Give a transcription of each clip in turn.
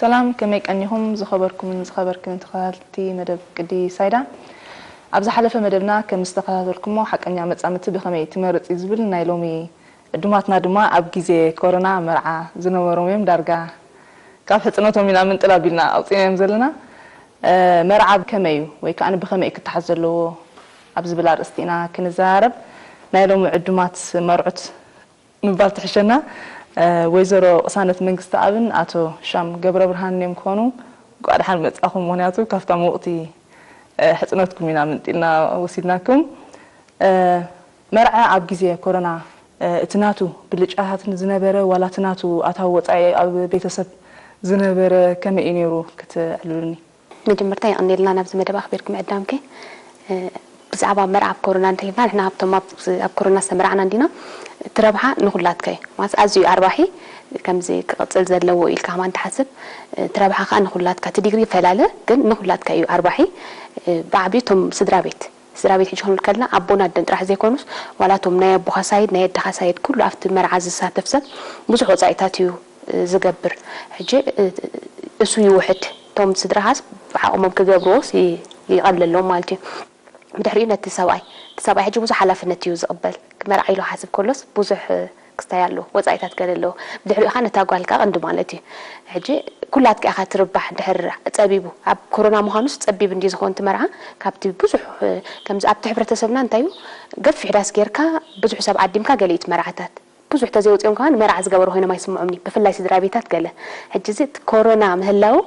ሰላም፣ ከመይ ቀኒኹም ዝኸበርኩምን ዝኸበርክን ተኸታተልቲ መደብ ቅዲ ሳይዳ? ኣብ ዝሓለፈ መደብና ከም ዝተኸታተልኩሞ፣ ሓቀኛ መጻምድቲ ብኸመይ ትመርጽ እዩ ዝብል ናይ ሎሚ ዕዱማትና ድማ ኣብ ግዜ ኮሮና መርዓ ዝነበሮም እዮም። ዳርጋ ካብ ሕጽነቶም ኢና ምንጥል ኣቢልና ኣውጺእናዮም ዘለና። እ፣ መርዓ ከመይ እዩ ወይ ከኣ ብኸመይ እዩ ክተሓዝ ዘለዎ ኣብ ዝብል ኣርእስቲ ኢና ክንዘራረብ። ናይ ሎሚ ዕዱማት መርዑት ምባል ትሕሸና። እ፣ ወይዘሮ ቅሳነት መንግስተኣብን ኣቶ ሻም ገብረብርሃንን እዮም ክኾኑ። እንኳዕ ደሓን መጻኹም፣ ምኽንያቱ ካብታ ሙቕቲ፣ እ፣ ሕጽነትኩም ኢና ምንጢልና ወሲድናኩም። እ፣ መርዓ ኣብ ግዜ ኮሮና፣ እ፣ እቲ ናቱ ብልጫታትን ዝነበረ ዋላ እቲ ናቱ ኣታዊ ወጻኢ ኣብ ቤተሰብ ዝነበረ ከመይ እዩ ነይሩ ክትዕልሉኒ? መጀመርታ የቐንየልና ናብዚ መደብ ኣኽቢርኩም ምዕዳምኪ። እ፣ ብዛዕባ መርዓ ኣብ ኮሮና እንተሂልና፣ ንሕና ካብቶም ኣብ፣ ኣብ ኮሮና ዝተመርዓና እንዲና። እቲ ረብሓ ንኹላትካ እዩ። ማለት ኣዝዩ ኣርባሒ ከምዚ ክቕጽል ዘለዎ ኢልካ ከማን ትሓስብ። እቲ ረብሓ ከኣ ንኹላትካ፣ እቲ ዲግሪ ይፈላለ፣ ግን ንኹላትካ እዩ ኣርባሒ። እ፣ ብዓብዩ እቶም ስድራ ቤት፣ ስድራ ቤት ሕጂ ክንብል ከለና ኣቦን ኣደን ጥራሕ ዘይኮኑስ፣ ዋላ እቶም ናይ ኣቦኻ ሳይድ፣ ናይ ኣደኻ ሳይድ፣ ኩሉ ኣብቲ መርዓ ዝሳተፍ ሰብ ብዙሕ ወጻኢታት እዩ፣ እ፣ ዝገብር። ሕጂ፣ እ፣ እሱ ይውሕድ። እቶም ስድራኻስ ብዓቕሞም ክገብርዎስ ይ-፣ ይቐለሎም ማለት እዩ። ብድሕሪኡ ነቲ ሰብኣይ፣ እቲ ሰብኣይ ሕጂ ብዙሕ ሓላፍነት እዩ ዝቕበል። ክመርዓ ኢሉ ክሓስብ ከሎስ ብዙሕ፣ እ፣ ክስታይ ኣለዎ፣ ወጻኢታት ገለ ኣለዎ። ብድሕሪኡ ኸኣ ነታ ጓል ከኣ ቀንዲ ማለት እዩ። ሕጂ ኩላትካ ኢኻ ትርባሕ ድሕር ጸቢቡ። ኣብ ኮሮና ምዃኑስ ጸቢብ እንዲ ዝኾን እቲ መርዓ፣ ካብቲ ብዙሕ፣ እ፣ ከምዚ ኣብቲ ሕብረተሰብና እንታይ እዩ፣ ገፊሕ ዳስ ጌርካ ብዙሕ ሰብ ዓዲምካ ገለ እዩ እቲ መርዓታት። ብዙሕ ተዘይወጺኦም ከማን መርዓ ዝገበሩ ኮይኖም ኣይስምዖምኒ፣ ብፍላይ ስድራ ቤታት ገለ። ሕጂ እዚ እቲ ኮሮና ምህላው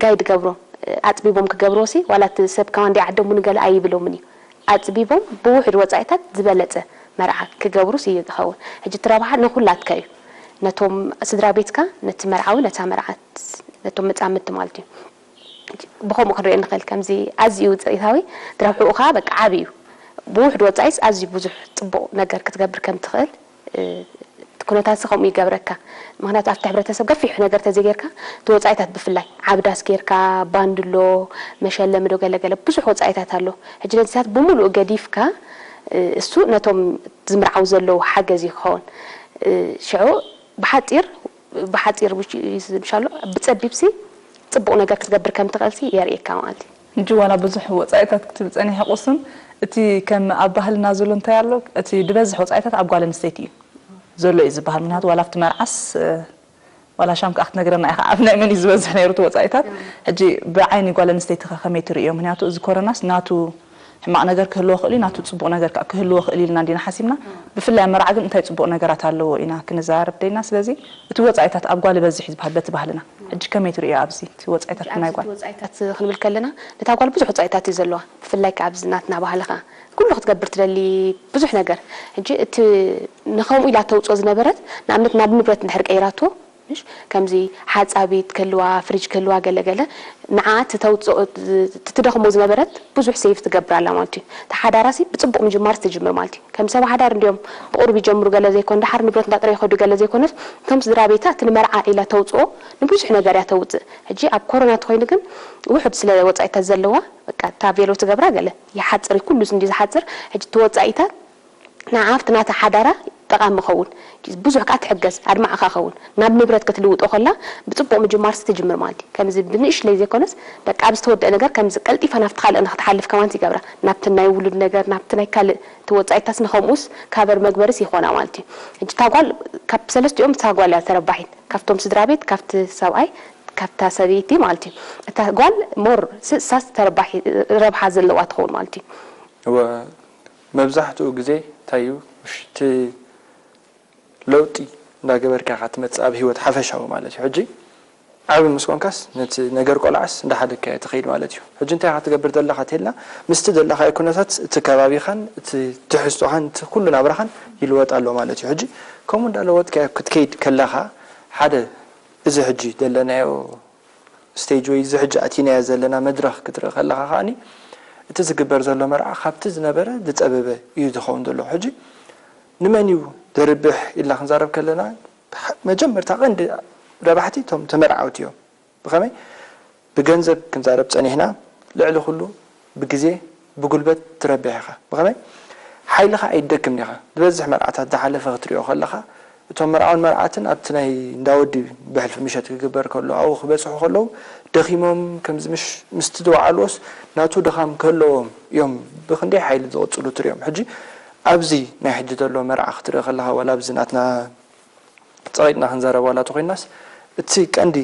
ጋይድ ገብሮም፣ እ፣ ኣጽቢቦም ክገብርዎ ሲ፣ ዋላ እቲ ሰብ ከማን እንዲ ዓዶም እውን ገለ ኣይብሎምን እዩ። ኣጽቢቦም ብውሑድ ወጻኢታት ዝበለጸ መርዓ ክገብሩስ እዩ ዝኸውን። ሕጂ እቲ ረብሓ ንኹላትካ እዩ። ነቶም ስድራ ቤትካ፣ ነቲ መርዓዊ፣ ነታ መርዓት፣ ነቶም መጻምድቲ ማለት እዩ። ብኸምኡ ክንሪኦ ንኽእል። ከምዚ ኣዝዩ ውጽኢታዊ፣ ረብሕኡ ኸኣ በቃ ዓቢ እዩ። ብውሑድ ወጻኢስ ኣዝዩ ብዙሕ ጽቡቕ ነገር ክትገብር ከም ትኽእል፣ እ፣ እቲ ኩነታትሲ ከምኡ ይገብረካ። ምኽንያቱ ኣብቲ ሕብረተሰብ ገፊሕ ነገር ተዘይጌርካ፣ እቲ ወጻኢታት ብፍላይ ዓብዳስ ጌርካ፣ ባንድ ኣሎ፣ መሸለሚ ዶ ገለገለ፣ ብዙሕ ወጻኢታት ኣሎ። ሕጂ ነዚታት ብምሉኡ ገዲፍካ፣ እ፣ እሱ ነቶም ዝምርዓው ዘለዉ ሓገዝ እዩ ክኸውን። እ፣ ሽዑ ብሓጺር፣ ብሓጺር ውሽ-፣ ምሻሎ ብጸቢብሲ ጽቡቕ ነገር ክትገብር ከም ትኽእልሲ የርእየካ ማለት እዩ። ሕጂ ዋላ ብዙሕ ወጻኢታት ክትብል ጸኒሐ ቁሱን፣ እቲ ከም ኣብ ባህልና ዘሎ እንታይ ኣሎ፣ እቲ ዝበዝሕ ወጻኢታት ኣብ ጓል ኣንስተይቲ እዩ ዘሎ እዩ ዝበሃል። ምክንያቱ ዋላ ኣብቲ መርዓስ፣ እ፣ ዋላ ሻም ከኣ ክትነግረና ኢኻ፣ ኣብ ናይ መን እዩ ዝበዝሕ ነይሩ እቲ ወጻኢታት? ሕጂ ብዓይኒ ጓል ኣንስተይቲ ከ ከመይ ትርእዮ? ምክንያቱ እዚ ኮሮናስ ናቱ ሕማቕ ነገር ክህልዎ ክእል እዩ፣ ናቱ ጽቡቕ ነገር ከኣ ክህልዎ ክእል ኢልና እንዲና ሓሲብና። ብፍላይ ኣብ መርዓ ግን እንታይ ጽቡቕ ነገራት ኣለዎ ኢና ክንዘራረብ ደሊና። ስለዚ እቲ ወጻኢታት ኣብ ጓል ይበዝሕ እዩ ዝበሃል በቲ ባህልና። ሕጂ ከመይ ትርእዮ ኣብዚ እቲ ወጻኢታት ናይ ኣብዚ ጓል? እቲ ወጻኢታት ክንብል ከለና፣ ነታ ጓል ብዙሕ ወጻኢታት እዩ ዘለዋ። ብፍላይ ከኣ ኣብዚ ናትና ባህሊ ከኣ ኩሉ ክትገብር ትደሊ ብዙሕ ነገር። ሕጂ እቲ ንኸምኡ ኢላ ተውጽኦ ዝነበረት፣ ንኣብነት ናብ ንብረት እንድሕር ቀይራቶ፣ ምሽ? ከምዚ ሓጻቢት ክህልዋ፣ ፍሪጅ ክህልዋ፣ ገለ ገለ ንዓ ትተውጽኦ፣ ት-፣ ትደኽሞ ዝነበረት ብዙሕ ሴቭ ትገብር ኣላ ማለት እዩ። እቲ ሓዳራሲ ብጽቡቕ ምጅማር ትጅምር ማለት እዩ። ከም ሰብ ሓዳር እንዲዮም ብቑሩብ ይጀምሩ ገለ ዘይኮን፣ ደሓር ንብረት እንዳጥረ ይኸዱ ገለ ዘይኮነስ፣ እቶም ስድራ ቤታ እቲ ንመርዓ ኢላ ተውጽኦ ንብዙሕ ነገር እያ ተውጽእ። ሕጂ ኣብ ኮሮና ተኾይኑ ግን ውሑድ ስለ ወጻኢታት ዘለዋ፣ በቃ እታ ቬሎ ትገብራ ገለ ይሓጽር እዩ፣ ኩሉ እንዲ ዝሓጽር። ሕጂ እቲ ወጻኢታት ንዓ ኣብቲ ናታ ሓዳራ ጠቓሚ ኸውን፣ ብዙሕ ከኣ ትሕገዝ፣ ኣድማዕኻ ኸውን። ናብ ንብረት ክትልውጦ ከላ ብጽቡቕ ምጅማርሲ ትጅምር ማለት እዩ። ከምዚ ብንእሽለይ ዘይኮነስ፣ በቃ ኣብ ዝተወደአ ነገር ከምዚ ቀልጢፋ ናብቲ ካልእ ንክትሓልፍ ከማን ይገብራ። ናብቲ ናይ ውሉድ ነገር፣ ናብቲ ናይ ካልእ እቲ ወጻኢታስ ንኸምኡስ ካቨር መግበርስ ይኾና ማለት እዩ። ሕጂ እታ ጓል ካብ ሰለስቲኦም እታ ጓል እያ ተረባሒት። ካብቶም ስድራ ቤት፣ ካብቲ ሰብኣይ፣ ካብታ ሰበይቲ ማለት እዩ። እታ ጓል ሞር ስሳስ ተረባሒ ረብሓ ዘለዋ ትኸውን ማለት እዩ። እወ፣ መብዛሕትኡ ግዜ እንታይ እዩ፣ ምሽ-፣ እቲ ለውጢ እንዳገበርካ ኢኻ ትመጽእ ኣብ ህይወት ሓፈሻዊ ማለት እዩ። ሕጂ ዓቢ ምስ ኮንካስ ነቲ ነገር ቆልዓስ እንዳሓደግካዮ ትኸይድ ማለት እዩ። ሕጂ እንታይ ኢኻ ትገብር ዘለኻ ተልና፣ ምስቲ ዘለኻዮ ኩነታት እቲ ከባቢኻን እቲ ትሕዝቶኻን እቲ ኩሉ ናብራኻን ይልወጥ ኣሎ ማለት እዩ። ሕጂ ከምኡ እንዳለወጥካዮ ክትከይድ ከለኻ ሓደ እዚ ሕጂ ዘለናዮ ስቴጅ ወይ እዚ ሕጂ ኣቲናዮ ዘለና መድረኽ ክትርኢ ከለኻ ከኣኒ እቲ ዝግበር ዘሎ መርዓ ካብቲ ዝነበረ ዝጸበበ እዩ ዝኸውን ዘሎ። ሕጂ ንመን እዩ ዘርብሕ ኢልና ክንዛረብ ከለና፣ መጀመርታ ቀንዲ ረባሕቲ እቶም ተመርዓውቲ እዮም። ብኸመይ? ብገንዘብ ክንዛረብ ጸኒሕና፣ ልዕሊ ኩሉ ብግዜ፣ ብጉልበት ትረብሕ ኢኻ። ብኸመይ? ሓይልኻ ኣይትደክምን ኢኻ። ዝበዝሕ መርዓታት ዝሓለፈ ክትሪኦ ከለኻ፣ እቶም መርዓውን መርዓትን ኣብቲ ናይ እንዳወዲ ብሕልፊ ምሸት ክግበር ከሎ ኣብኡ ክበፅሑ ከለዉ ደኺሞም ከምዚ ምሽ ምስቲ ዝወዓልዎስ ናቱ ድኻም ከለዎም እዮም ብክንደይ ሓይሊ ዝቕፅሉ ትሪኦም። ሕጂ ኣብዚ ናይ ሕጂ ዘሎ መርዓ ክትርኢ ከለኻ ዋላ ኣብዚ ናትና ፀቒጥና ክንዛረብ ዋላ ተኾይናስ እቲ ቀንዲ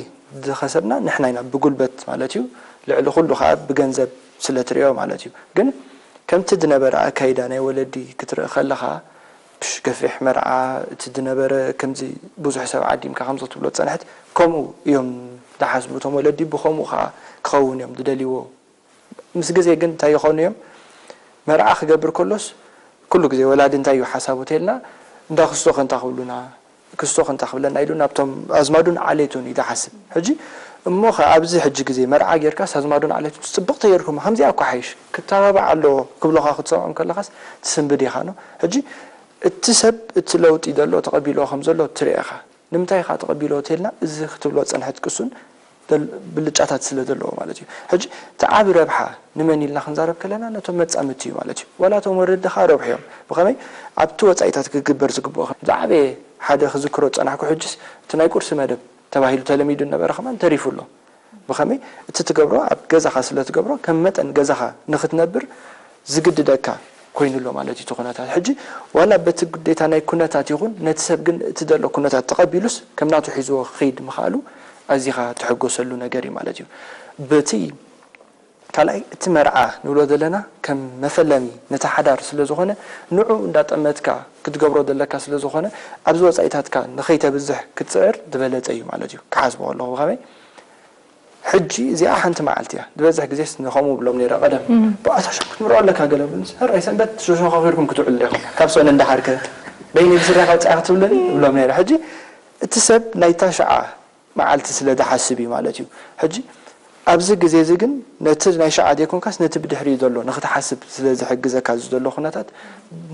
ዝኸሰብና ንሕና ኢና ብጉልበት ማለት እዩ። ልዕሊ ኩሉ ከዓ ብገንዘብ ስለ ትሪኦ ማለት እዩ። ግን ከምቲ ዝነበረ ኣካይዳ ናይ ወለዲ ክትርኢ ከለኻ ብሽ ገፊሕ መርዓ እቲ ዝነበረ ከምዚ ብዙሕ ሰብ ዓዲምካ ከምዚ ክትብሎ ዝፀንሐት ከምኡ እዮም ዝሓስቡ እቶም ወለዲ ብከምኡ ከዓ ክኸውን እዮም ዝደልይዎ። ምስ ግዜ ግን እንታይ ይኾኑ እዮም መርዓ ክገብር ከሎስ ኩሉ ግዜ ወላዲ እንታይ እዩ ሓሳቡ ተልና እንዳ ክስቶ ከንታ ክብሉና ክስቶ ከንታ ክብለና ኢሉ ናብቶም ኣዝማዱን ዓሌቱን እዩ ዝሓስብ ሕጂ እሞ ከ ኣብዚ ሕጂ ግዜ መርዓ ጌርካስ ኣዝማዱን ዓሌቱን ጽብቕቲ ጌርኩም ከምዚኣ እኮ ሓይሽ ክተባባዕ ኣለዎ ክብሎኻ ክትሰምዖም ከለኻስ ትስንብድ ኢኻ ነው ሕጂ እቲ ሰብ እቲ ለውጢ ዘሎ ተቐቢልዎ ከም ዘሎ ትርኢ ኢኻ ንምንታይ ኢኻ ተቐቢልዎ ተልና እዚ ክትብሎ ጸንሐት ቅሱን ብልጫታት ስለ ዘለዎ ማለት እዩ ሕጂ እቲ ዓቢ ረብሓ ንመን ኢልና ክንዛረብ ከለና ነቶም መጻምቲ እዩ ማለት እዩ ዋላ እቶም ወረዲ ከዓ ረብሑ እዮም ብኸመይ ኣብቲ ወጻኢታት ክግበር ዝግብኦ ዝዓበየ ሓደ ክዝክሮ ጸናሕኩ ሕጅስ እቲ ናይ ቁርሲ መደብ ተባሂሉ ተለሚዱ ነበረ ከማን ተሪፉ ኣሎ ብኸመይ እቲ ትገብሮ ኣብ ገዛኻ ስለ ትገብሮ ከም መጠን ገዛኻ ንክትነብር ዝግድደካ ኮይኑ ኣሎ ማለት እዩ እቲ ኩነታት ሕጂ ዋላ በቲ ግዴታ ናይ ኩነታት ይኹን ነቲ ሰብ ግን እቲ ዘሎ ኩነታት ተቐቢሉስ ከም ናቱ ሒዝዎ ክኸይድ ምኽኣሉ ኣዚኻ ትሕጎሰሉ ነገር እዩ ማለት እዩ በቲ ካልኣይ እቲ መርዓ ንብሎ ዘለና ከም መፈለሚ ነቲ ሓዳር ስለ ዝኾነ ንዑ እንዳጠመትካ ክትገብሮ ዘለካ ስለ ዝኾነ ኣብዚ ወፃኢታትካ ንኸይተብዝሕ ክትፅዕር ዝበለፀ እዩ ማለት እዩ ክሓስቦ ከለኹ ብኸመይ ሕጂ እዚኣ ሓንቲ መዓልቲ እያ ዝበዝሕ ግዜስ ንኸምኡ ብሎም ነይረ ቀደም ብኣታ ሸኩ ክትምርዖ ኣለካ ገለ ብልስ ሕራይ ሰንበት ሸሾኻኺርኩም ክትውዕሉ ዲኹም ካብ ሰነ እንዳሓርከ በይነ ብስርያ ካውፅያ ክትብለኒ ብሎም ነይረ ሕጂ እቲ ሰብ ናይታ ሸዓ መዓልቲ ስለ ዝሓስብ እዩ ማለት እዩ ሕጂ ኣብዚ ግዜ እዚ ግን ነቲ ናይ ሸዓ ዘይኮንካስ ነቲ ብድሕሪ ዘሎ ንክትሓስብ ስለ ዝሕግዘካ እዚ ዘሎ ኩነታት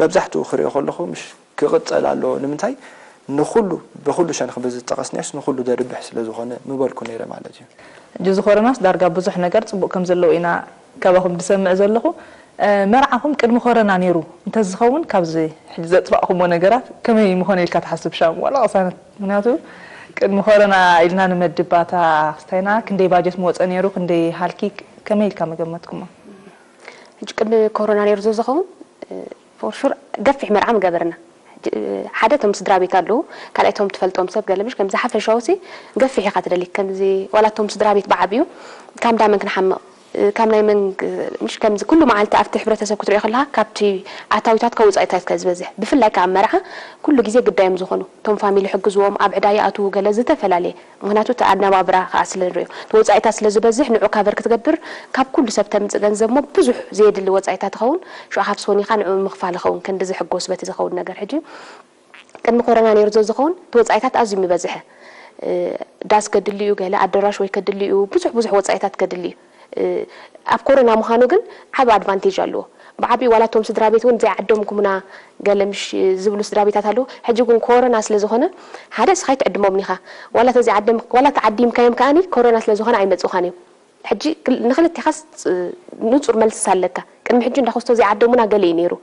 መብዛሕትኡ ክሪኦ ከለኹ ምሽ ክቕጸል ኣለዎ ንምንታይ ንኹሉ ብኹሉ ሸንኽ በዚ ዝጠቐስናዮስ ንኹሉ ደርብሕ ስለ ዝኾነ ምበልኩ ነይረ ማለት እዩ ሕጂ እዚ ኮረናስ ዳርጋ ብዙሕ ነገር ፅቡቅ ከም ዘለዎ ኢና ካባኹም ዝሰምዕ ዘለኹ መርዓኹም ቅድሚ ኮረና ነይሩ እንተዝኸውን ካብዚ ሕጂ ዘጥፋእኹሞ ነገራት ከመይ ምኾነ ኢልካ ትሓስብ ሻም ዋላ ቅሳነት ምክንያቱ ቅድሚ ኮረና ኢልና ንመድባታ ክስታይና ክንደይ ባጀት መወፀ ነይሩ ክንደይ ሃልኪ ከመይ ኢልካ መገመትኩሞ ሕጂ ቅድሚ ኮሮና ነይሩ ዝኸውን ፎርሹር ገፊሕ መርዓ ምገበርና ሓደ እቶም ስድራ ቤት ኣለዉ ካልኣይ እቶም ትፈልጦም ሰብ ገለ ምሽ ከምዚ ሓፈሻዊ ሲ ገፊሕ ኢኻ ትደሊ ከምዚ ዋላ እቶም ስድራ ቤት ብዓብዩ ካብ እንዳ መን ክንሓምቕ ካብ ናይ መን ምሽ ከምዚ ኩሉ መዓልቲ ኣብቲ ሕብረተሰብ ክትሪኦ ከለካ ካብቲ ኣታዊታትካ ወፃኢታትካ ዝበዝሕ ብፍላይ ከዓ መርዓ ኩሉ ግዜ ግዳዮም ዝኾኑ እቶም ፋሚሊ ሕግዝዎም ኣብ ዕዳ ይኣትዉ ገለ ዝተፈላለየ ምኽንያቱ እቲ ኣነባብራ ከዓ ስለ ንሪኦ እቲ ወፃኢታት ስለ ዝበዝሕ ንዑ ካቨር ክትገብር ካብ ኩሉ ሰብ ተምፅእ ገንዘብ ሞ ብዙሕ ዘየድሊ ወፃኢታት ይኸውን ሽዑ ካብ ሶኒኻ ንዑ ምኽፋል ይኸውን ክንዲ ዝሕጎስ በቲ ዝኸውን ነገር ሕጂ ቅድሚ ኮረና ነይሩ ዘዝኸውን እቲ ወፃኢታት ኣዝዩ ምበዝሐ ዳስ ከድሊ እዩ ገለ ኣደራሽ ወይ ከድሊ እዩ ብዙሕ ብዙሕ ወፃኢታት ከድሊ እዩ ኣብ ኮረና ምዃኑ ግን ዓብ ኣድቫንቴጅ ኣለዎ ብዓብዩ ዋላ እቶም ስድራ ቤት እውን ዘይዓደምኩምና ገለ ምሽ ዝብሉ ስድራ ቤታት ኣለዉ ሕጂ ግን ኮረና ስለ ዝኾነ ሓደ እስኻ ኣይትዕድሞምን ኢኻ ዋላ ተዘይዓደም ዋላ ተዓዲምካዮም ከኣኒ ኮረና ስለ ዝኾነ ኣይመፅኡኻን እዮም ሕጂ ንክልቴኻስ ንፁር መልስስ ኣለካ ቅድሚ ሕጂ እንዳኸስቶ ዘይዓደሙና ገለ እዩ ነይሩ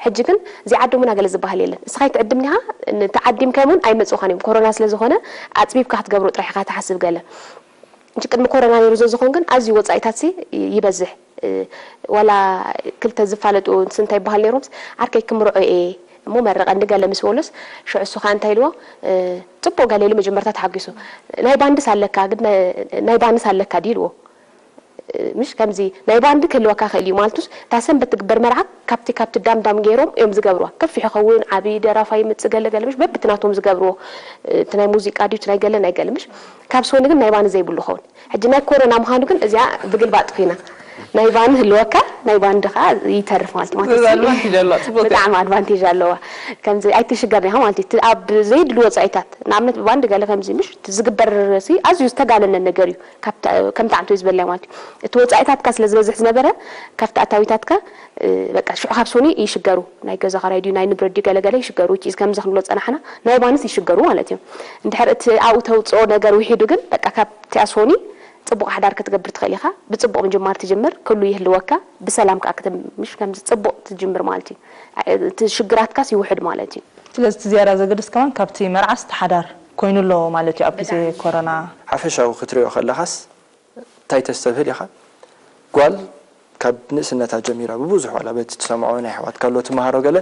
ሕጂ ግን ዘይዓደሙና ገለ ዝበሃል የለን እስኻ ኣይትዕድምን ኢኻ ተዓዲምካዮም እውን ኣይመፅኡኻን እዮም ኮረና ስለ ዝኾነ ኣፅቢብካ ክትገብሮ ጥራሕ ኢኻ ትሓስብ ገለ ሕጂ ቅድሚ ኮረና ነይሩ ዘዝኾን ግን ኣዝዩ ወፃኢታት ሲ ይበዝሕ ዋላ ክልተ ዝፋለጡ ንስ እንታይ ይበሃል ነይሮምስ ዓርከይ ክምርዖ እየ እሞ መርቐኒ ገለ ምስ በሎስ ሽዑ እሱ ከዓ እንታይ ኢልዎ ፅቡቅ ገለ ኢሉ መጀመርታ ተሓጒሱ ናይ ባንድስ ኣለካ ግን ናይ ባንስ ኣለካ ድዩ ኢልዎ ምሽ ከምዚ ናይ ባንዲ ክህልወካ ክእል እዩ ማለቱስ እታ ሰንበት ትግበር መርዓ ካብቲ ካብቲ ዳምዳም ገይሮም እዮም ዝገብርዋ ከፊሕ ይኸውን ዓብዪ ደራፋ ይምፅእ ገለ ገለ ምሽ በብቲ ናቶም ዝገብርዎ እቲ ናይ ሙዚቃ ድዩ እቲ ናይ ገለ ናይ ገለ ምሽ ካብ ሶኒ ግን ናይ ባኒ ዘይብሉ ኸውን ሕጂ ናይ ኮሮና ምዃኑ ግን እዚኣ ብግልባጥ ኮይና ናይ ባኒ ህልወካ ናይ ባንዲ ከዓ ይተርፍ ማለት ማለት ብጣዕሚ ኣድቫንቴጅ ኣለዋ ከምዚ ኣይትሽገር ዲኻ ማለት እዩ ኣብ ዘይድሉ ወፃኢታት ንኣብነት ብባንዲ ገለ ከምዚ ምሽ ዝግበር ኣዝዩ ዝተጋነነ ነገር እዩ ከምቲ ዓንቶ ዝበለያ ማለት እዩ እቲ ወፃኢታትካ ስለ ዝበዝሕ ዝነበረ ካብቲ ኣታዊታትካ በቃ ሽዑ ካብ ሶኒ ይሽገሩ ናይ ገዛ ኸራይ ድዩ ናይ ንብረት ድዩ ገለገለ ይሽገሩ ቺዝ ከምዚ ክንብሎ ዝፀናሕና ናይ ባንስ ይሽገሩ ማለት እዩ እንድሕር እቲ ኣብኡ ተውፅኦ ነገር ውሒዱ ግን በቃ ካብ ቲያ ሶኒ ፅቡቕ ሓዳር ክትገብር ትኽእል ኢኻ ብፅቡቕ ምጅማር ትጅምር ክሉ ይህልወካ ብሰላም ከዓ ክትምሽ ከምዚ ፅቡቕ ትጅምር ማለት እዩ እቲ ሽግራትካስ ይውሕድ ማለት እዩ ስለዚ እቲ ዝያዳ ዘገድስ ከማን ካብቲ መርዓስ እቲ ሓዳር ኮይኑ ኣሎ ማለት እዩ ኣብ ግዜ ኮሮና። ሓፈሻዊ ክትሪኦ ከለኻስ እንታይ ተስተብህል ኢኻ? ጓል ካብ ንእስነታ ጀሚራ ብብዙሕ ዋላ በቲ ትሰምዖ ናይ ኣሕዋትካ ኣሎ ትመሃሮ ገለ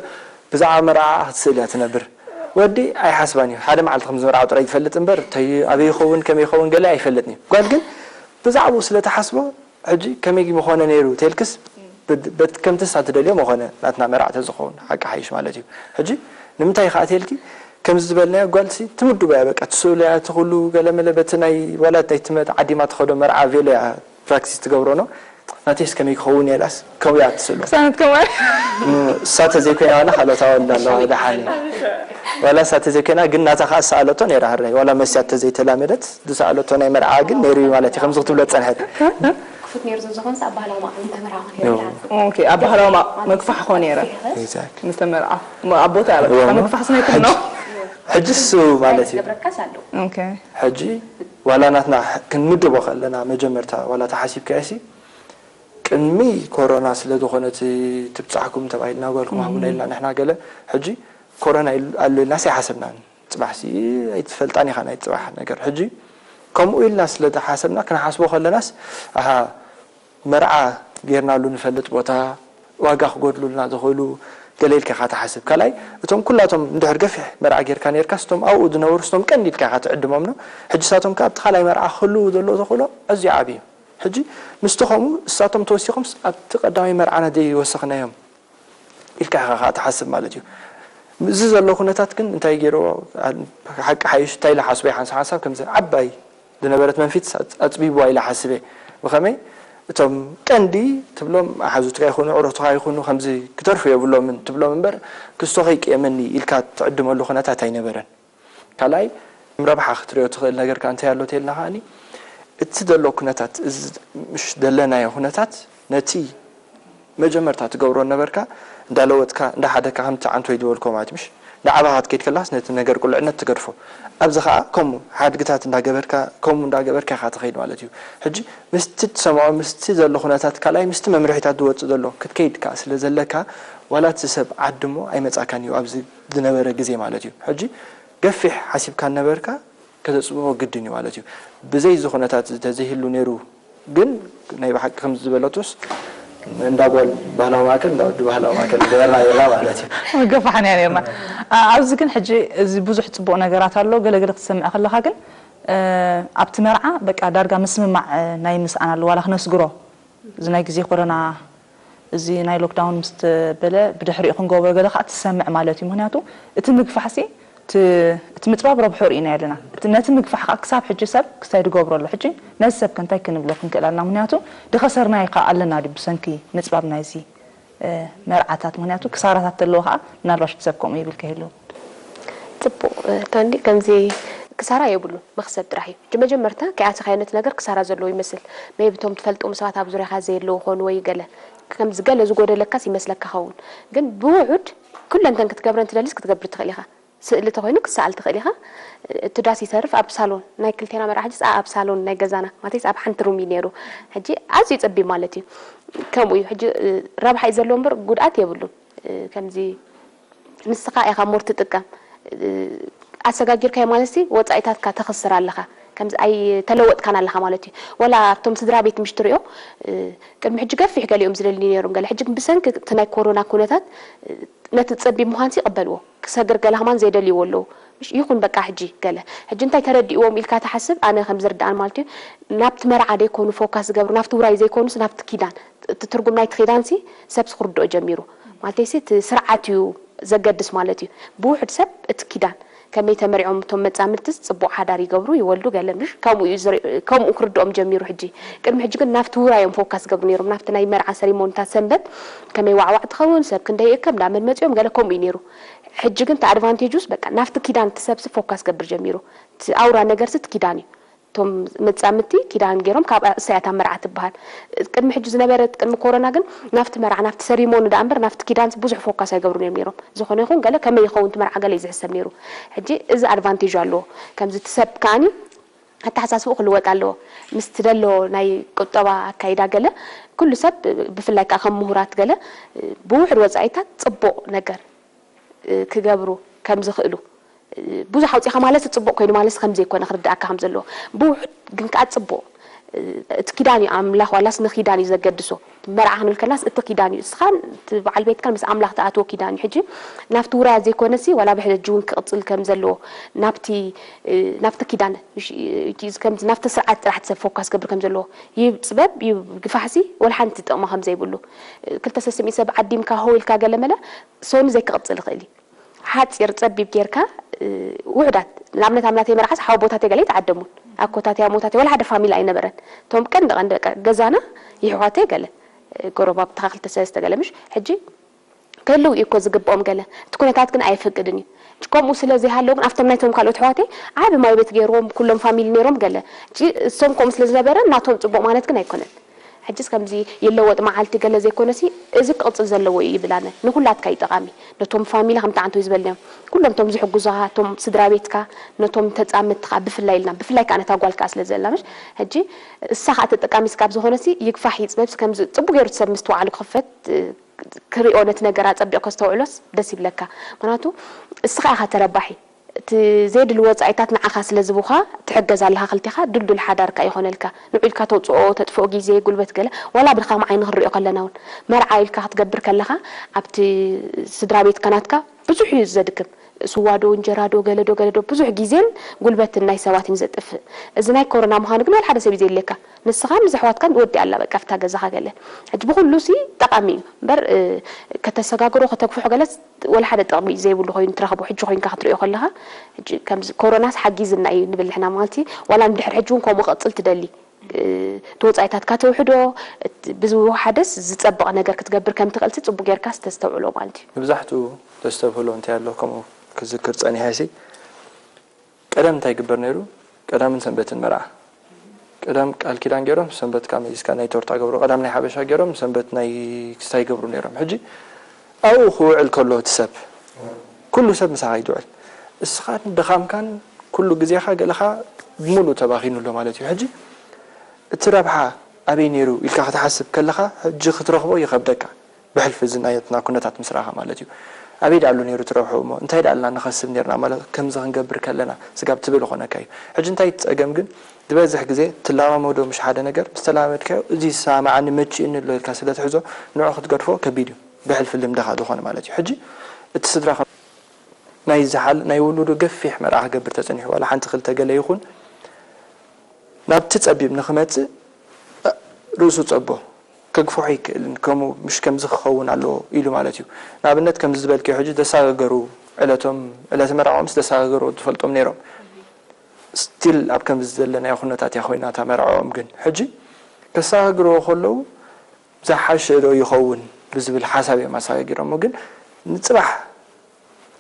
ብዛዕባ መርዓኣ ክትስእል እያ ትነብር። ወዲ ኣይሓስባን እዩ። ሓደ መዓልቲ ከም ዝመርዓው ጥራይ ዝፈልጥ እምበር እንታይ ኣበይ ይኸውን ከመይ ይኸውን ገለ ኣይፈልጥን እዩ። ጓል ግን ብዛዕባኡ ስለ ትሓስቦ ሕጂ ከመይ ምኾነ ነይሩ ተልክስ በቲ ከምቲ ንሳ ትደልዮ መኾነ ናትና መርዓ ተዝኸውን ሓቂ ሓይሽ ማለት እዩ። ሕጂ ንምንታይ ከኣ ተልኪ ከምዚ ዝበልናዮ ጓልሲ ትምድቦ እያ በቃ ትስእሎ እያ እቲ ኩሉ ገለመለ በቲ ናይ ዋላ ናይ ትመት ዓዲማ ትኸዶ መርዓ ቬሎ እያ ፕራክቲስ ትገብሮ ነው ናተይስ ከመይ ክኸውን እየ ኢላስ ከምኡ እያ ትስእሎ። ክሳነት ከማን እሳ ተዘይኮይና ዋላ ካልኦት ኣወልዳ ኣለዋ ደሓን እዩ። ዋላ እሳ ተዘይኮይና ግን ናታ ከኣ ዝሰኣለቶ ነይራ ህራይ ዋላ መስያ ተዘይተላመደት ዝሰኣለቶ ናይ መርዓ ግን ነይሩ እዩ ማለት እዩ ከምዚ ክትብሎ ዝጸንሐት። ክፉት ነይሩ ዝዝኾን ኣብ ባህላዊ ማዕበል ተመራኸ ነይሩ ይልዓል። ኦኬ ኣብ ባህላዊ ማ- መግፋሕ ኮ ነይረ Exactly። ምስ ተመርዓ ኣቦታ ያበ እወ። መግፋሕስ ናይ ኩሉ ነው። ሕጂ እሱ ማለት እዩ ዝገብረካስ ኣለዎ። ኦኬ ሕጂ ዋላ ናትና ክንምድቦ ከለና መጀመርታ ዋላ ተሓሲብካዮ ሲ ቅድሚ ኮሮና ስለ ዝኾነ እቲ ትብጻሕኩም ተባሂልና ጓልኩም ሃቡና ኢልና ንሕና ገለ ሕጂ ኮሮና ኢሉ- ኣሎ ኢልና ሲ ሓሰብናን ጽባሕ ሲ ኣይትፈልጣን ኢኻ ናይ ጽባሕ ነገር ሕጂ ከምኡ ኢልና ስለ ተሓሰብና ክንሓስቦ ከለናስ ኣሃ መርዓ ጌርናሉ ንፈልጥ ቦታ ዋጋ ክጎድሉልና ዝኽእሉ ገለ ኢልካ ኢኻ ትሓስብ ካልኣይ እቶም ኩላቶም እንድሕር ገፊሕ መርዓ ጌርካ ኔርካስ እቶም ኣብኡ ዝነበሩ ስቶም ቀንዲ ኢልካ ኢኻ ትዕድሞም ነው ሕጂ ሳቶም ከ ኣብቲ ካልኣይ መርዓ ክህልው ዘለዎ ተኽእሎ ኣዝዩ ዓብዩ ሕጂ ምስቲ ከምኡ እሳቶም ተወሲኾምስ ኣብቲ ቀዳማይ መርዓና ዘይወሰኽናዮም ኢልካ ኢኻ ከዓ ትሓስብ ማለት እዩ። እዚ ዘሎ ኩነታት ግን እንታይ ገይርዎ ሓቂ ሓይሽ እንታይ ኢለ ሓስቦ ሓንሳብ ሓንሳብ ከምዚ ዓባይ ዝነበረት መንፊት ኣፅቢብዋ ኢለ ሓስበ። ብኸመይ እቶም ቀንዲ ትብሎም ኣሓዙትካ ይኹኑ ዕሮትኻ ይኹኑ ከምዚ ክተርፉ የብሎምን ትብሎም እምበር ክስቶ ከይቅየመኒ ኢልካ ትዕድመሉ ኩነታት ኣይነበረን። ካልኣይ ረብሓ ክትሪኦ ትኽእል ነገር ከ እንታይ ኣሎ ተልና ከኣኒ እቲ ዘሎ ኩነታት እዚ ምሽ ደለናዮ ኩነታት ነቲ መጀመርታ ትገብሮ ነበርካ እንዳለወጥካ እንዳሓደካ ከምቲ ዓንቶይ ዝበልኮ ማለት ምሽ ንዓባኻ ትከይድ ከላስ ነቲ ነገር ቁልዕነት ትገድፎ ኣብዚ ከዓ ከምኡ ሓድግታት እንዳገበርካ ከምኡ እንዳገበርካ ኢኻ ትኸይድ ማለት እዩ ሕጂ ምስቲ ትሰምዖ ምስቲ ዘሎ ኩነታት ካልኣይ ምስቲ መምርሒታት ዝወፅእ ዘሎ ክትከይድ ከዓ ስለ ዘለካ ዋላ እቲ ሰብ ዓድሞ ኣይመፃካን እዩ ኣብዚ ዝነበረ ግዜ ማለት እዩ ሕጂ ገፊሕ ሓሲብካ ነበርካ ከተፅብቦ ግድን እዩ ማለት እዩ። ብዘይ እዚ ኩነታት ተዘይህሉ ነይሩ ግን ናይ ብሓቂ ከምዚ ዝበለቱስ እንዳ ጓል ባህላዊ ማእከል እንዳ ወዲ ባህላዊ ማእከል ገበርና ነርና ማለት እዩ። ምገፋሕና ነርና። ኣብዚ ግን ሕጂ እዚ ብዙሕ ፅቡቕ ነገራት ኣሎ። ገለገለ ክትሰምዕ ከለኻ ግን ኣብቲ መርዓ በቃ ዳርጋ ምስምማዕ ናይ ምስኣን ኣሎ ዋላ ክነስግሮ እዚ ናይ ግዜ ኮረና እዚ ናይ ሎክዳውን ምስ ተበለ ብድሕሪኡ ክንገብሮ ገለ ከዓ ትሰምዕ ማለት እዩ ምክንያቱ እቲ ምግፋሕ ሲ እቲ ምፅባብ ረብሑ ርኢና ኣለና ነቲ ምግፋሕ ከዓ ክሳብ ሕጂ ሰብ ክስታይ ድገብሮ ኣሎ ሕጂ ነዚ ሰብ ከ እንታይ ክንብሎ ክንክእል ኣለና ምክንያቱ ድኸሰርናዮ ከዓ ኣለና ድዩ ብሰንኪ ምፅባብ ናይዚ መርዓታት ምክንያቱ ክሳራታት ተለዎ ከዓ ምናልባሽ እቲ ሰብ ከምኡ ይብል ከይህልው ፅቡቅ ታንዲ ከምዚ ክሳራ የብሉን መክሰብ ጥራሕ እዩ መጀመርታ ከይኣተኻዮ ነቲ ነገር ክሳራ ዘለዎ ይመስል maybe እቶም ትፈልጦም ሰባት ኣብ ዙርያኻ ዘየለዉ ኾኑ ወይ ገለ ከምዚ ገለ ዝጎደለካስ ይመስለካ ኸውን ግን ብውሑድ ኩለንተን ክትገብረን ትደልስ ክትገብር ትኽእል ኢኻ ስእሊ ተኾይኑ ክሰኣል ትኽእል ኢኻ እቲ ዳስ ይተርፍ ኣብ ሳሎን ናይ ክልቴና መርዓ ሕጂ ኣብ ሳሎን ናይ ገዛና ማለትስ ኣብ ሓንቲ ሩም እዩ ነይሩ ሕጂ ኣዝዩ ፀቢብ ማለት እዩ ከምኡ እዩ ሕጂ ረብሓ እዩ ዘለዎ እምበር ጉድኣት የብሉን ከምዚ ንስኻ ኢኻ more ትጥቀም ኣሰጋጊርካዮ ማለት ሲ ወፃኢታትካ ተኽስር ኣለኻ ከምዚ ኣይተለወጥካን ኣለኻ ማለት እዩ ወላ ኣብቶም ስድራ ቤት ምሽ ትሪኦ ቅድሚ ሕጂ ገፊሕ ገሊኦም ዝደሊ ነይሮም ገለ ሕጂ ግን ብሰንኪ እቲ ናይ ኮሮና ኩነታት ነቲ ፀቢብ ምዃንሲ ይቕበልዎ ክሰግር ገለ ከማን ዘይደልይዎ ኣለዉ ይኹን በቃ ሕጂ ገለ ሕጂ እንታይ ተረዲእዎም ኢልካ ትሓስብ ኣነ ከም ዝርዳኣን ማለት እዩ ናብቲ መርዓ ደይኮኑ ፎካስ ዝገብሩ ናብቲ ውራይ ዘይኮኑስ ናብቲ ኪዳን እቲ ትርጉም ናይቲ ኪዳንሲ ሰብሲ ክርድኦ ጀሚሩ ማለተይሲ እቲ ስርዓት እዩ ዘገድስ ማለት እዩ ብውሕድ ሰብ እቲ ኪዳን ከመይ ተመሪዖም እቶም መጻምድትስ ጽቡቕ ሓዳር ይገብሩ ይወልዱ ገለ ምሽ ከምኡ እዩ ዝርኢ- ከምኡ ክርድኦም ጀሚሩ ሕጂ ቅድሚ ሕጂ ግን ናብቲ ውራይ እዮም ፎካስ ዝገብሩ ነይሮም ናብቲ ናይ መርዓ ሰሪሞኒታት ሰንበት ከመይ ዋዕዋዕ ትኸውን ሰብ ክንደይ ይእከብ እንዳመን መጺኦም ገለ ከምኡ እዩ ነይሩ ሕጂ ግን እቲ ኣድቫንቴጁስ በቃ ናብቲ ኪዳን እቲ ሰብሲ ፎካስ ገብር ጀሚሩ እቲ ኣውራ ነገርሲ እቲ ኪዳን እዩ እቶም መጻምድቲ ኪዳን ገይሮም ካብ እሳያት ኣብ መርዓ ትበሃል ቅድሚ ሕጂ ዝነበረ ቅድሚ ኮሮና ግን ናብቲ መርዓ ናብቲ ሰሪሞኒ ደኣ እምበር ናብቲ ኪዳን ብዙሕ ፎካስ ኣይገብሩን እዮም ነይሮም ዝኾነ ይኹን ገለ ከመይ ይኸውን እቲ መርዓ ገለ እዩ ዝሕሰብ ነይሩ ሕጂ እዚ ኣድቫንቴጅ ኣለዎ ከምዚ እቲ ሰብ ከኣኒ ኣተሓሳስቡ ክልወጥ ኣለዎ ምስቲ ደሎ ናይ ቁጠባ ኣካይዳ ገለ ኩሉ ሰብ ብፍላይ ከዓ ከም ምሁራት ገለ ብውሕድ ወፃኢታት ፅቡቕ ነገር ክገብሩ ከም ዝኽእሉ። ብዙሕ ኣውፂኻ ማለት ፅቡቕ ኮይኑ ማለት ከም ዘይኮነ ክርዳእካ ከም ዘለዎ። ብውሑድ ግን ከዓ ፅቡቕ። እቲ ኪዳን እዩ ኣምላኽ ዋላስ ንኪዳን እዩ ዘገድሶ። መርዓ ክንብል ከለናስ እቲ ኪዳን እዩ። እስኻን እቲ በዓል ቤትካን ምስ ኣምላኽ ትኣትዎ ኪዳን እዩ። ሕጂ ናብቲ ውራያት ዘይኮነሲ ዋላ ብሕጂ እውን ክቕፅል ከም ዘለዎ ናብቲ ናብቲ ኪዳን ናብቲ ስርዓት ጥራሕ ሰብ ፎካስ ክገብር ከም ዘለዎ። ይብ ፅበብ ይብ ግፋሕሲ ወላ ሓንቲ ጥቕሚ ከም ዘይብሉ። ክልተ ሰስሚት ሰብ ዓዲምካ ሆ ኢልካ ገለ መለ ሶኒ ዘይክቕፅል ይኽእል እዩ። ሓፂር ፀቢብ ጌርካ ውሑዳት ንኣብነት ኣብ ናተይ መርዓስ ሓወቦታተይ ገለ ኣይተዓደሙን። ኣኮታተይ ኣሞታተይ ወላ ሓደ ፋሚሊ ኣይነበረን። እቶም ቀንዲ ቀንዲ በቃ ገዛና ይሕዋተይ ገለ ጎረባብትኻ ክልተ ሰለስተ ገለ ምሽ ሕጂ ክህልው እዩ እኮ ዝግብኦም ገለ እቲ ኩነታት ግን ኣየፈቅድን እዩ። ከምኡ ስለ ዘይሃለው ግን ኣብቶም ናይቶም ካልኦት ኣሕዋተይ ዓቢ ማይ ቤት ገይርዎም ኩሎም ፋሚሊ ነይሮም ገለ እሶም ከምኡ ስለ ዝነበረ ናቶም ፅቡቕ ማለት ግን ኣይኮነን። ሕጅስ ከምዚ ይለወጥ መዓልቲ ገለ ዘይኮነሲ እዚ ክቕፅል ዘለዎ እዩ ይብል ኣነ። ንኩላትካ እዩ ጠቓሚ። ነቶም ፋሚሊ ከምቲ ዓንቶ እዩ ዝበልናዮም ኩሎም ቶም ዝሕጉዙኻ ቶም ስድራ ቤትካ ነቶም ተፃምትኻ ብፍላይ ኢልና ብፍላይ ከዓ ነታ ጓል ከዓ ስለ ዘላ ምሽ ሕጂ እሳ ከዓ ተጠቃሚ ስጋብ ዝኾነሲ ይግፋሕ ይፅበብ ከምዚ ፅቡቅ ገይሩ ሰብ ምስትውዓሉ ክኽፈት ክሪኦ ነቲ ነገር ኣጸቢቑ ከስተውዕሎስ ደስ ይብለካ። ምኽንያቱ እስኻ ኢኻ ተረባሒ። እቲ ዘየድሊ ወጻኢታት ንዓኻ ስለ ዝቡኻ ትሕገዝ ኣለኻ ክልቴኻ ድልዱል ሓዳር ከኣ ይኾነልካ። ንዑ ኢልካ ተውጽኦ ተጥፍኦ ግዜ ጉልበት ገለ ዋላ ብድኻም ዓይኒ ክንሪኦ ከለና እውን መርዓ ኢልካ ክትገብር ከለኻ ኣብቲ ስድራ ቤትካ ናትካ ብዙሕ እዩ ዘድክም። ስዋ ዶ እንጀራ ዶ ገለ ዶ ገለ ዶ ብዙሕ ግዜን ጉልበትን ናይ ሰባት እዩ ዘጥፍእ። እዚ ናይ ኮሮና ምዃኑ ግን ዋላ ሓደ ሰብ እዩ ዘየድልየካ። ንስኻን ምስ ኣሕዋትካን ወዲኣ ኣላ በቃ ኣብታ ገዛኻ ገለ። ሕጂ ብኹሉ ሲ ጠቓሚ እዩ እምበር ከተሰጋግሮ ከተግፍሖ ገለስ ወላ ሓደ ጥቕሚ ዘይብሉ ኮይኑ ትረኽቦ ሕጂ ኮይንካ ክትሪኦ ከለኻ ሕጂ ከምዚ ኮሮናስ ሓጊዝና እዩ ንብል ንሕና ማለት እዩ ዋላ ንድሕር ሕጂ እውን ከምኡ ቀጽል ትደሊ እቲ ወጻኢታትካ ተውሕዶ ብዝወሓደስ ዝጸብቕ ነገር ክትገብር ከም ትኽእል ሲ ጽቡቅ ጌርካ ስተስተውዕሎ ማለት እዩ። ንብዛሕቱ ተስተብህሎ እንታይ ኣሎ ከምኡ ክዝክር ጸኒሐ ሲ ቀደም እንታይ ይግበር ነይሩ? ቀዳምን ሰንበትን መርዓ። ቀዳም ቃል ኪዳን ገይሮም ሰንበት ከዓ መሊስካ ናይ ቶርታ ገብሮ። ቀዳም ናይ ሓበሻ ገይሮም ሰንበት ናይ ክስታይ ይገብሩ ነይሮም። ሕጂ ኣብኡ ክውዕል ከሎ እቲ ሰብ ኩሉ ሰብ ምሳኻ እዩ ዝውዕል። እስኻን ድኻምካን ኩሉ ግዜኻ ገለኻ ሙሉእ ተባኺኑ ኣሎ ማለት እዩ። ሕጂ እቲ ረብሓ ኣበይ ነይሩ ኢልካ ክትሓስብ ከለኻ ሕጂ ክትረኽቦ ይኸብደካ። ብሕልፊ እዚ ናትና ኩነታት ምስ ረኣኻ ማለት እዩ። ኣበይ ደኣ ኣሎ ነይሩ እቲ ረብሕኡ እሞ እንታይ ደኣ ኣለና ንኸስብ ነይርና ማለት ከምዚ ክንገብር ከለና ስጋብ ትብል ይኾነካ እዩ። ሕጂ እንታይ እቲ ጸገም ግን ዝበዝሕ ግዜ ትለማመዶ ምሽ ሓደ ነገር ምስ ተለማመድካዮ እዚ ይሰማማዓኒ መቺኡኒ ኣሎ ኢልካ ስለ ትሕዞ ንዑ ክትገድፎ ከቢድ እዩ። ብሕልፊ ልምድኻ ዝኾነ ማለት እዩ። ሕጂ እቲ ስድራኻ ናይ ዝሓል ናይ ውሉዱ ገፊሕ መርዓ ክገብር ተጸኒሑ ዋላ ሓንቲ ክልተ ገለ ይኹን ናብቲ ጸቢብ ንኽመጽእ ርእሱ ጸቦ ከግፍሖ ኣይክእልን፣ ከምኡ ምሽ ከምዚ ክኸውን ኣለዎ ኢሉ ማለት እዩ። ንኣብነት ከምዚ ዝበልክዮ ሕጂ ዘሰጋገሩ ዕለቶም ዕለተ መርዕኦምስ ዘሰጋገሩ ትፈልጦም ነይሮም። ስቲል ኣብ ከምዚ ዘለናዮ ኩነታት እያ ኮይና እታ መርዕኦም ግን ሕጂ ከሰጋግርዎ ከለዉ ዝሓሸ ዶ ይኸውን ብዝብል ሓሳብ እዮም ኣሰጋጊሮሞ ግን ንፅባሕ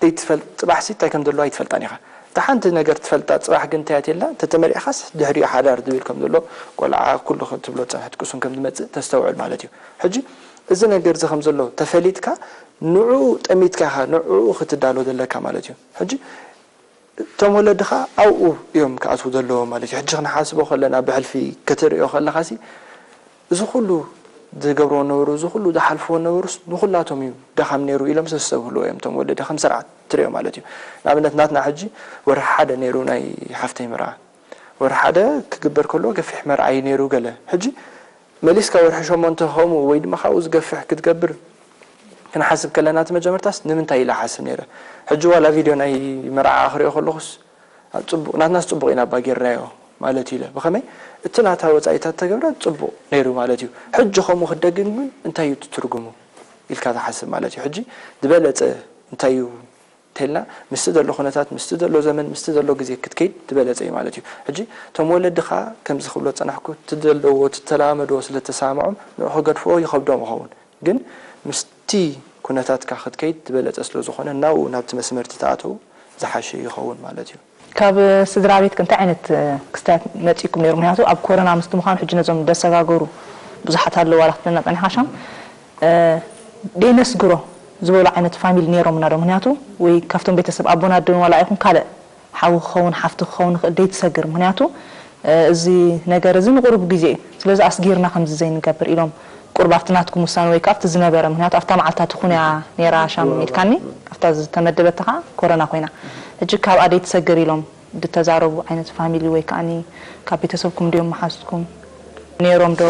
ዘይትፈልጥ ፅባሕሲ እንታይ ከም ዘለዎ ኣይትፈልጣን ኢኻ። እታ ሓንቲ ነገር ትፈልጣ ፅባሕ ግን እንታይ እያ ተላ እንተተመሪዕኻስ ድሕሪኡ ሓዳር ዝብል ከም ዘሎ ቆልዓ ኩሉ ትብሎ ዝፀንሐት ቅሱን ከም ዝመፅእ ተስተውዕል ማለት እዩ። ሕጂ እዚ ነገር እዚ ከም ዘሎ ተፈሊጥካ ንዕኡ ጠሚትካ ኢኻ ንዕኡ ክትዳሎ ዘለካ ማለት እዩ። ሕጂ እቶም ወለድኻ ኣብኡ እዮም ክኣትዉ ዘለዎም ማለት እዩ። ሕጂ ክንሓስቦ ከለና ብሕልፊ ክትርእዮ ከለኻሲ እዚ ኩሉ ዝገብርዎ ነበሩ እዚ ኩሉ ዝሓልፍዎ ነበሩስ ንኹላቶም እዩ ደኻም ነይሩ ኢሎም ሰሰብህልዎ እዮም እቶም ወለዲ ከም ስርዓት ትርእዮ ማለት እዩ። ንኣብነት ናትና ሕጂ ወርሒ ሓደ ነይሩ ናይ ሓፍተይ መርዓ ወርሒ ሓደ ክግበር ከሎ ገፊሕ መርዓ እዩ ነይሩ ገለ ሕጂ መሊስካ ወርሒ ሸሞንተ ከምኡ ወይ ድማ ካብኡ ዝገፍሕ ክትገብር ክንሓስብ ከለና እቲ መጀመርታስ ንምንታይ ኢለ ሓስብ ነይረ ሕጂ ዋላ ቪድዮ ናይ መርዓ ክሪኦ ከለኹስ ኣብ ፅቡቅ ናትናስ ፅቡቅ ኢና እባ ጌርናዮ ማለት ኢለ ብኸመይ እቲ ናታ ወፃኢታት ተገብረ ፅቡቅ ነይሩ ማለት እዩ ሕጂ ከምኡ ክደግም ግን እንታይ እዩ ትርጉሙ ኢልካ ትሓስብ ማለት እዩ ሕጂ ዝበለፀ እንታይ እዩ እንተልና ምስቲ ዘሎ ኩነታት ምስቲ ዘሎ ዘመን ምስቲ ዘሎ ግዜ ክትከይድ ዝበለፀ እዩ ማለት እዩ ሕጂ እቶም ወለድኻ ከምዚ ክብሎ ዝፀናሕኩ እቲ ዘለዎ እቲ ተለማመድዎ ስለ ዝተሰማምዖም ንዑ ክገድፍዎ ይኸብዶም ይኸውን ግን ምስቲ ኩነታትካ ክትከይድ ዝበለፀ ስለ ዝኾነ ናብኡ ናብቲ መስመር ተተኣተዉ ዝሓሸ ይኸውን ማለት እዩ። ካብ ስድራ ቤትክ እንታይ ዓይነት ክስታያት መፂእኩም ነይሩ? ምክንያቱ ኣብ ኮረና ምስቲ ምዃኑ ሕጂ ነዞም ደሰጋገሩ ብዙሓት ኣለዉ ዋላ ክትብለና ፀኒሕካ ሻም ደይነስግሮ ዝበሉ ዓይነት ፋሚሊ ነይሮምና ዶ? ምክንያቱ ወይ ካብቶም ቤተሰብ ኣቦን ኣደን ዋላ ኣይኹን ካልእ ሓው ክኸውን ሓፍቲ ክኸውን ይኽእል ደይትሰግር ምክንያቱ እዚ ነገር እዚ ንቁሩብ ግዜ እዩ ስለዚ ኣስጊርና ከምዚ ዘይንገብር ኢሎም ቁርብ ኣብቲ ናትኩም ውሳነ ወይ ከዓ ኣብቲ ዝነበረ፣ ምክንያቱ ኣብታ መዓልታ ትኹን እያ ነይራ ሻም ኢልካኒ፣ ኣብታ ዝተመደበታ ከዓ ኮረና ኮይና። ሕጂ ካብ ኣደይ ትሰግር ኢሎም ዝተዛረቡ ዓይነት ፋሚሊ ወይ ከዓኒ ካብ ቤተሰብኩም ድዮም መሓዝትኩም ነይሮም ዶ?